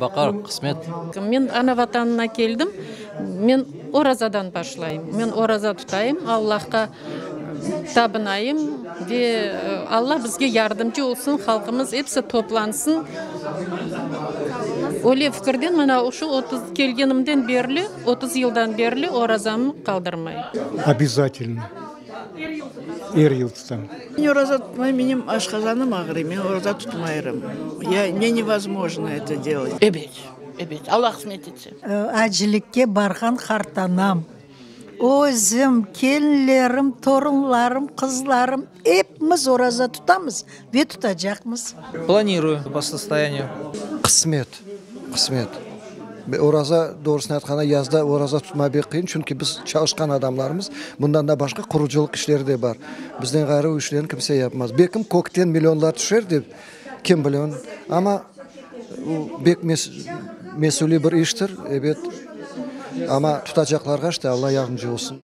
baqar, qısmet. Men ana Vatanına keldim, men orazadan başlayım. Men oraza tutayım, Allahqa tabınayım ve Alla bizge yardımcı olsun, halqımız episi toplansın. Öyle fikirden mına şu 30 kelgenimden berli, 30 yıldan berli orazamnı qaldırmayım. Obязательно. Er yıl tutam. Men oraza tutmayım, menim aşqazanım ağrıy, men oraza tutmayırım. Ya, mne nevozmojno eto delat. Ebet, ebet, Alla qısmet etse. Acilikke barğan qartanam, özüm, kelinlerim, torunlarım, qızlarım, epimiz oraza tutamız ve tutacaqmız. Планирую по состоянию. Qısmet, qısmet. Oraza, doğrusını aytqanda, yazda oraza tutma bek qıyın, çünki biz çalışqan adamlarmız, bundan da başqa qurucılıq işleri de bar. Bizden ğayrı o işlerni kimse yapmaz. Belkim kökten millionlar tüşer dep, kim bile onı, amma o bek mesüliy bir iştir, ebet, amma tutacaqlarğa işte Alla yardımcı olsun.